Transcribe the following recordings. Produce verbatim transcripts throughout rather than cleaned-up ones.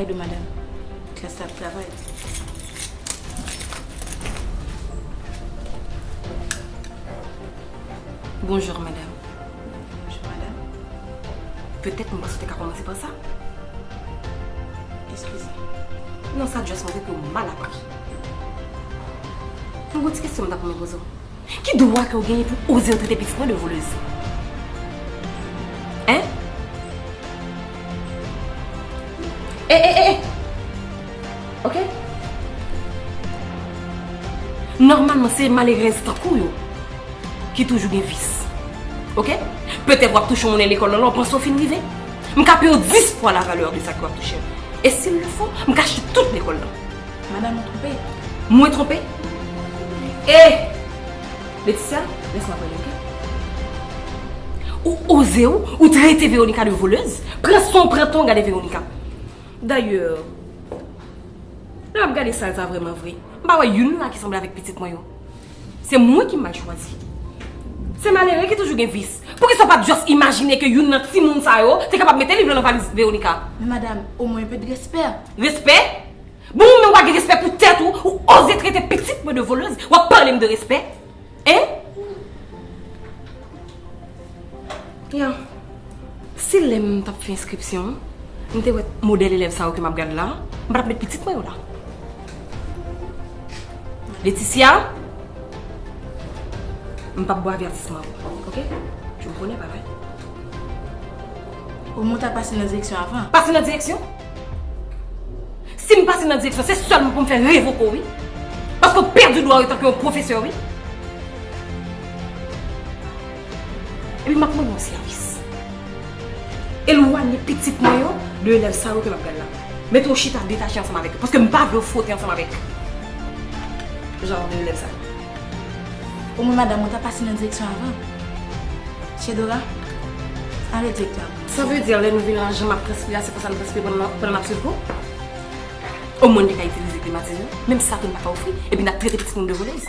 De madam. Klas la ap travay. Bonjou, madam. Bonjou, madam. Petèt mwen panse w te ka kòmanse pa sa. Eskize. Non, sa just montre ke w mal apri. Mwen gon ti kesyon m ta pou mwen poze w. Ki dwa ke w genyen pou w oze w trete pitit mwen de volèz? Hein? E, e, e, e! Ok? Nòmalman, se malerèz tankou w yo ki toujou gen vis. Ok? Petèt w ap touche yon moun nan lekòl lan, lè w panse w fin rive. M ka peye w dis fwa la valè de sa ke w ap touche. Et s'il le faut, m ka achte tout lekòl lan. Madam, ou twonpe. Mwen twonpe? E! Leticia, lès mwen pale, ok? Ou oze w, ou trete Veronica de volèz? Pran san w pran tan w gade Veronica. Dayè, lè m ap gade sal sa vrèman vre, m pa wè youn la ki sanble avèk pitit mwen yo. Se mwen ki mal chwazi. Se malere ki toujou gen vis. Poukisa w pa t just imajine ke youn nan timoun sa yo te kapab mete liv lan nan valiz Veronica? Men madam, au moins un peu de respect. Respè? Bon, ou menm w pa gen respè pou tèt ou, ou oze trete pitit mwen de volèz, w ap pale m de respè? Hein? Ya. Si lè m t ap fè enskripsyon an, m te wè modèl elèv sa yo ke m ap gad la, m pa t ap met pitit mwen yo la. Leticia, m p ap ba w avètisman ankò, ok? Je me connais, pa vre? Omwen w ta pase nan direksyon avan. Pase nan direksyon? Si m pase nan direksyon, se sèlman pou m fè revoke w, wi. Paske w pèdi dwa w antanke yon pwofesè, wi. Epi m ap mande w yon sèvis. Elwanye pitit mwen yo de elèv sa yo ke m ap gad la. Mete w chita detache ansanm avèk yo, paske m pa vle w fwote ansanm avèk jan de elèv sa yo. Omwen madanm ou ta pase nan direksyon avan. Chedora, ale direktè a. Sa vle di lè nou vin la, jan m ap transpire a, se konsa nou transpire pandan n ap, pandan n ap swiv kou? Omwen n te ka itilize klimatize, menm sa tou n pa ka ofri, epi n ap trete pitit moun de volèz.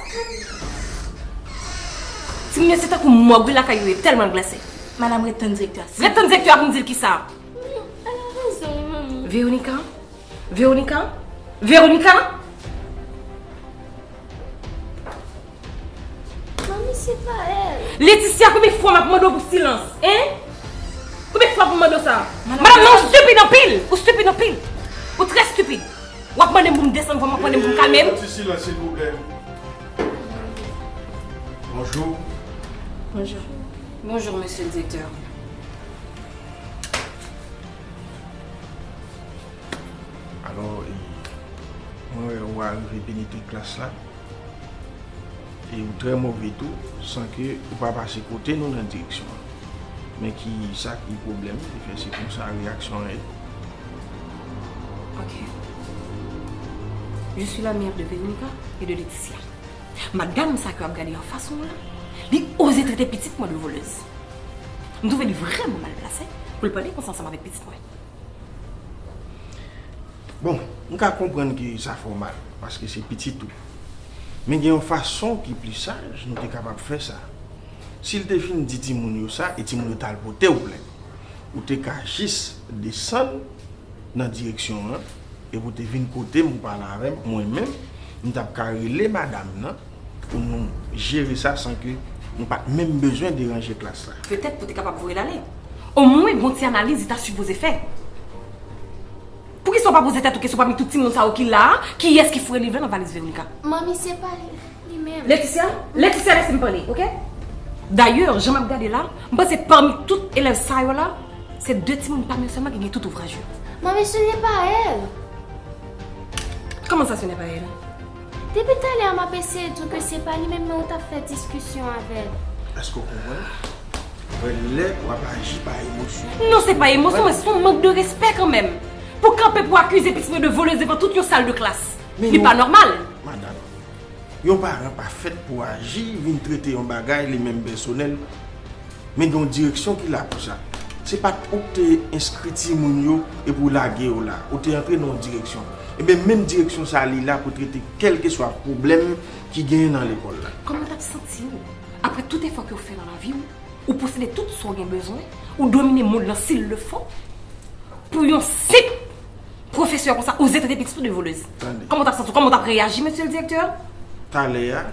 Timoun yo se tankou mòg wi lakay yo ye, tèlman l glase. Madanm, ret tann direktè a. Ret tann direktè a pou m di l kisa? Wi, elle a raison, wi, manmi. Veronica? Veronica? Veronica? Manmi, se pa elle. Leticia, konbyen fwa m ap mande w pou silans, hein? Konbyen fwa pou m mande w sa? Madanm, non, ou stupide anpil. Ou stupide anpil. Ou trè stupide. W ap mande m pou m desann vwa m, w ap mande m pou m kalme m. Ti silans, silvouplè. Bonjou. Bonjou. Bonjou, mesye direktè. Alò, e, mwen wè ou arive penetre klas la. E ou trè move tou, san ke ou pa pase kote nou nan direksyon an. Men ki sa ki pwoblèm ki fè se konsa reyaksyon an ye? Ok. Je suis la mère de Veronica et de Leticia. Madanm sa ke w ap gade an fas ou la, li oze trete pitit mwen de volèz. M twouve li vrèman mal plase pou l pale konsa ansanm avèk pitit mwen. Bon, m ka konprann ke sa fè w mal, paske se pitit ou. Men gen yon fason ki pli saj nou te kapab fè sa. Si l te fin di timoun yo sa, e timoun yo t al pote w plent, ou te ka jis desann nan direksyon an, epi w te vin kote m, ou pale avè m, mwen menm, m t ap ka rele madanm nan, pou nou jere sa san ke nou pa t menm bezwen deranje klas la. Petèt pou te kapab voye l ale. Omwen, gon ti analiz li ta sipoze fè. Poukisa w pa poze tèt ou kesyon pami tout timoun sa yo ki la a, kiyès ki foure liv la nan valiz Veronica? Manmi, se pa li menm. Leticia, Leticia, lèse m pale, ok? Dayè, jan m ap gade la, m panse pami tout elèv sa yo la, se de timoun pami yo sèlman ki gen tout ouvraj yo. Manmi, ce n'est pas elle. Comment ça, ce n'est pas elle? Depi talè a m ap eseye di w ke se pa li menm, men ou t ap fè diskisyon avè l. Èske w konprann? Mwen, lè w ap aji pa emosyon. Non, se pa emosyon, men se yon mank de respè kanmenm. Pou kanpe pou akize pitit mwen de volèz devan tout yon sal de klas. Li pa nòmal. Madanm, yon paran pa fèt pou aji, vin trete yon bagay li menm pèsonèl. Men gen yon direksyon ki la pou sa. Se pa t ou k te enskri timoun yo epi w lage yo la. Ou te antre nan yon direksyon. Ebyen, menm direksyon sa a li la pou trete kèlkeswa pwoblèm ki genyen nan lekòl la. Kòman w t ap santi w apre tout efò ke w fè nan lavi w? Ou posede tout sa w gen bezwen, ou domine mond lan s'il le faut, pou yon senp Pwofesè konsa, oze trete pitit ou de volèz. Tande. Kòman w t ap santi w? Kòman w t ap reyaji, mesye le direktè? Talè a,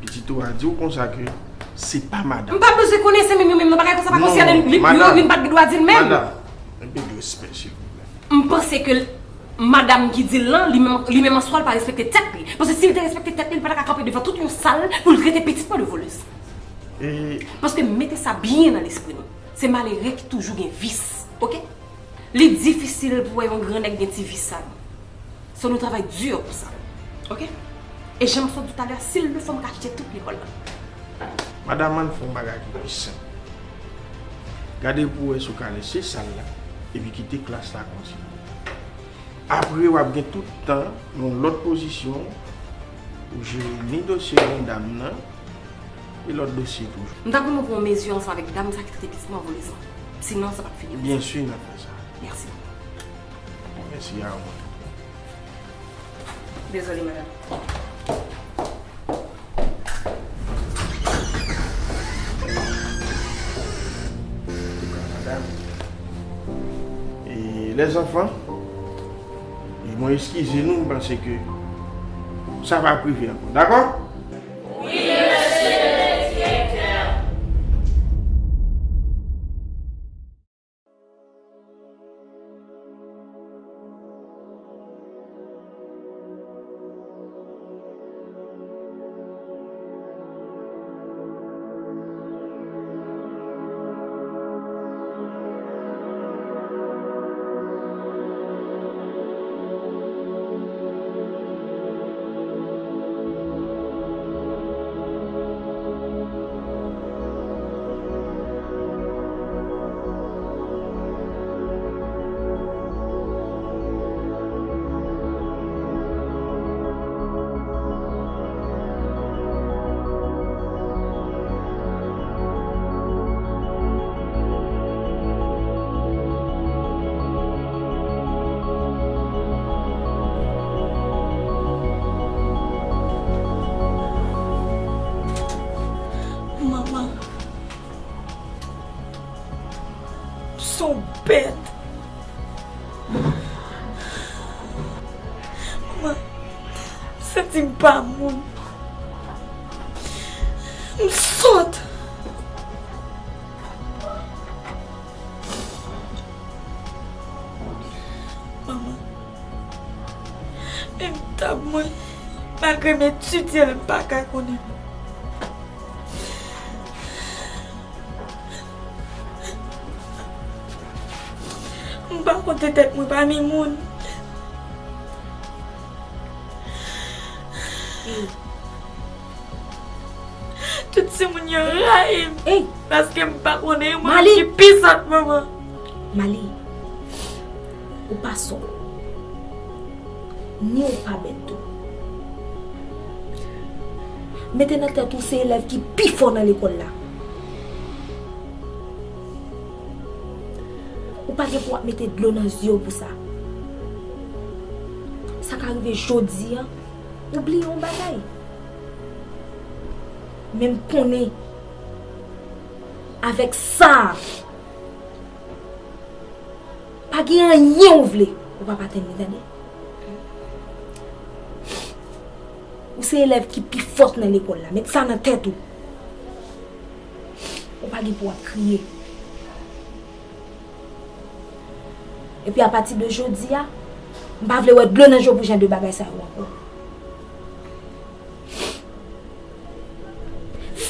pitit ou a di w konsa ke se pa madanm. M pa bezwen konnen, se menm yo menm nan bagay konsa pa konsène li, li, li pa gen dwa di l menm. Madanm, enpe de respè, silvouplè. M panse ke l, madanm ki di l lan, li menm, li menm an swa, l pa respekte tèt li. Paske si l te respekte tèt li, li pa ta ka kanpe devan tout yon sal pou l trete pitit mwen de volèz. E paske m mete sa byen nan lespri nou. Se malere ki toujou gen vis, oke? Li difisil pou wè yon gran nèg gen ti vis sa, non. So, nou travay di pou sa. Oke? E jan m sot di w talè a, si l le fò, m ka kite tout lekòl la. Madanm, ann fè yon bagay ki pi senp. Gade pou w wè si w ka lese sal la, epi kite klas la kontinye. Apre, w ap gen tout tan yon lòt pozisyon pou jere ni dosye gran dam nan, e lòt dosye toujou. M t ap renmen w pran yon mezi ansanm avèk dam sa ki trete pitit mwen an volèz lan. Sinon, sa p ap fini konsa. Byen si, n ap fè sa. Mèsi. Mèsi a ou. Dezole, madanm. Antouka, madanm. E lèzanfan, e mwen eskize nou, m panse ke sa p ap rive ankò. Dakò? Wi, mesye le direktè. Manman, m se yon bèt. Manman, m santi m pa moun. M sòt. Manman, menm tab mwen, malgre m etidye l, m pa ka konnen. M pa konte tèt mwen pami moun. Tout timoun yo rayi m. Ey! Paske m pa konnen yon moun ki pi sòt manman. Mali, ou pa sòt. Ni ou pa bèt tou. Mete nan tèt ou se elèv ki pi fò nan lekòl la. Ou pa gen pou w ap mete dlo nan zye w pou sa. Sa ka rive jodi a, ou bliye yon bagay. Men m konnen, avèk sa, pa gen anyen ou vle, ou p ap atenn li, tande. Ou se elèv ki pi fòt nan lekòl la. Met sa nan tèt ou. Ou pa gen pou w ap kriye. Epi apati de jodi a, m pa vle wè dlo nan je w pou jan de bagay sa yo ankò.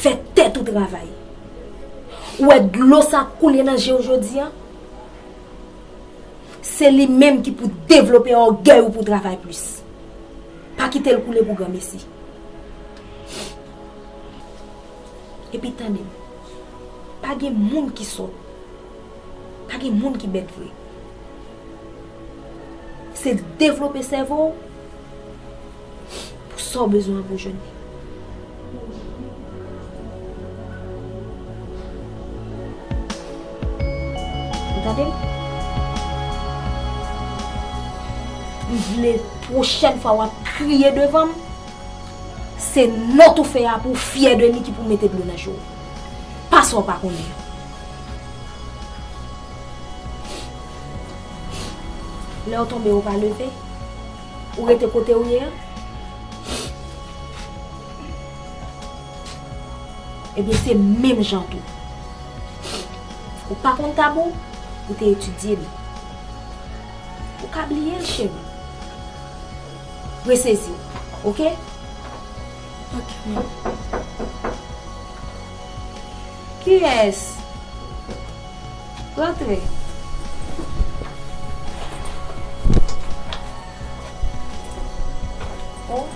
Fè tèt ou travay. Ou wè dlo sa koule nan je w jodi a? Se li menm ki pou devlope ògèy ou pou w travay plis. Pa kite l koule pou granmesi. Epi tande m, pa gen moun ki sòt, pa gen moun ki bèt vre. Se devlope sèvo w pou sa w bezwen an pou w jwenn li. Ou tande m? M vle pwochèn fwa w ap kriye devan m, se nòt ou fè a pou w fyè de li ki pou mete dlo nan je w. Pa sa w pa konnen. Lè w tonbe, ou pa leve? Ou rete kote w ye a? Ebyen, se menm jan tou. Ou pa konn tab ou, ou te etidye li. Ou ka bliye l, cheri. Resezi w, oke? Ok, mèm. Kiyès? Rantre. Oh.